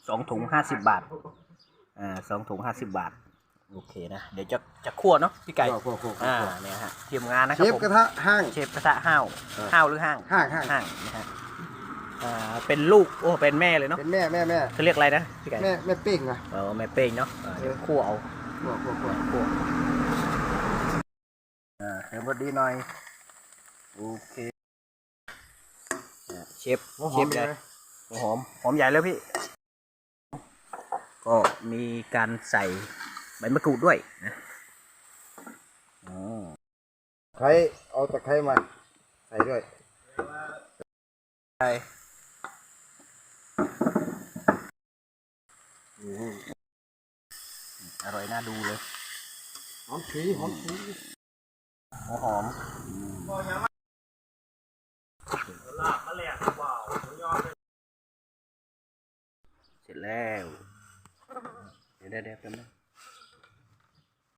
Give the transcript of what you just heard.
ສອງຖົງຫ້າສິບບາດ ອ່າ ສອງຖົງຫ້າສິບບາດ. ໂອເຄນະ ດຽວຈະ ຈະຂົ້ວເນາະພີ່ໄກ່. ຂົ້ວໆໆໆ ອ່າ ນີ້ຮະ ທີມງານນະຄັບ ເຊຟກະທະຮ້າງ ເຊຟກະທະຮ້າງ ເອີ ຮ້າງຫຼືຮ້າງ? ຮ້າງ ຮ້າງ ຮ້າງນະຮະ. ອ່າ ເປັນລູກ ໂອ້ ເປັນແມ່ເລີຍເນາະ. ເປັນແມ່ ແມ່ ແມ່ ເຂົາຮຽກອະໄລນະພີ່ໄກ່? ແມ່ ແມ່ເປ້ງນະ. ເອີ ແມ່ເປ້ງເນາະ. ເອີ ດຽວຂົ້ວເອົາ ຂົ້ວໆໆ ຂົ້ວ ອ່າ ເຕີມລົດດີໜ່ອຍ. ໂອເຄ ອ່າ ເຊຟ ຫົວຫອມ ເຊຟໃຫຍ່ ເລີຍ ຫົວຫອມ ຫອມໃຫຍ່ເລີຍພີ່. ກໍມີການໃສ່ໃບມະກຣູດດ້ວຍນະ. ອືມ ໄຄ ເອົາຕະໄຄມາໃສ່ດ້ວຍ. ອືມ ອະຮ່ອຍໜ້າດູເລີຍ. ຫອມຊຸຍ ຫອມຊຸຍ ຫົວຫອມ. ເສັດແລ້ວ ດຽວໆໆ ແປັບໜຶ່ງ.